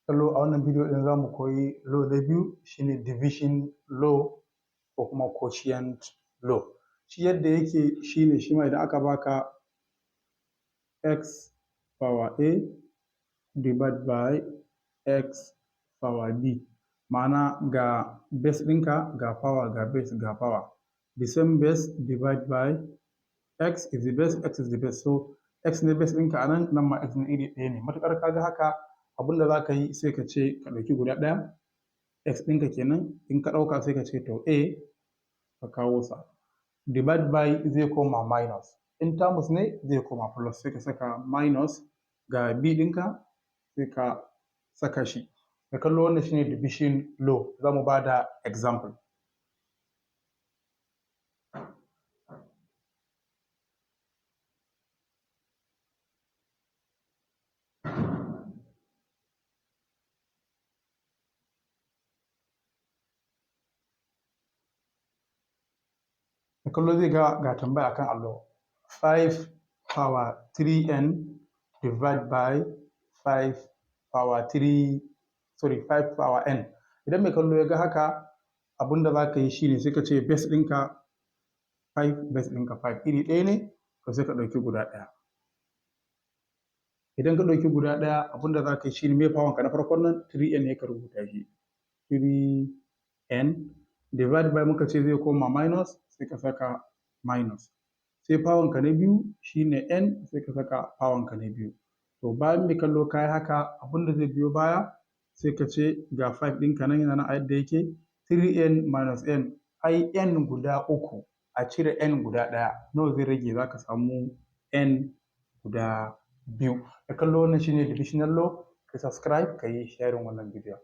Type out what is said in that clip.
Kallo, a wannan bidiyo ɗin za mu koyi law na biyu, shine division law ko kuma quotient law. Shi yadda yake shine, shi ma idan aka baka x power a divide by x power b, ma'ana ga base ɗinka, ga power, ga base, ga power, the same base divide by x is the base, x is the base, so x ne base ɗinka a nan, nan ma x ne, iri ɗaya ne. Matuƙar ka ga haka, abin da za ka yi, sai ka ce ka ɗauki guda ɗaya, x ɗinka kenan. In ka ɗauka, sai ka ce to a ka kawo sa, divide by zai koma minus, in terms ne zai koma plus, sai ka saka minus, ga b ɗinka sai ka saka shi. Da kallo, wannan shine division law. Za mu ba da example. Da kallo zai ga ga tambaya akan allo: 5 power 3n divide by 5 power 3, sorry, 5 power n. Idan mai kallo ya ga haka, abinda za ka yi shine sai ka ce base ɗinka 5, base ɗinka 5, iri ɗaya ne, to sai ka ɗauki guda ɗaya. Idan ka ɗauki guda ɗaya, abinda za ka yi shine mai power ka na farkon nan 3n ne, ka rubuta shi 3n, divide by muka ce zai koma minus, sai ka saka minus, sai power ka na biyu shine n, sai ka saka power ka na biyu. To, bayan mai kallo ka yi haka, abinda zai biyo baya, sai ka ce ga 5 ɗinka nan yana nan a yadda yake. 3n minus n, ai n guda uku a cire n guda ɗaya, nawa zai rage? Za ka samu n guda biyu. Da kallo, wannan shine divisional law. Ka subscribe, ka yi sharing wannan bidiyon.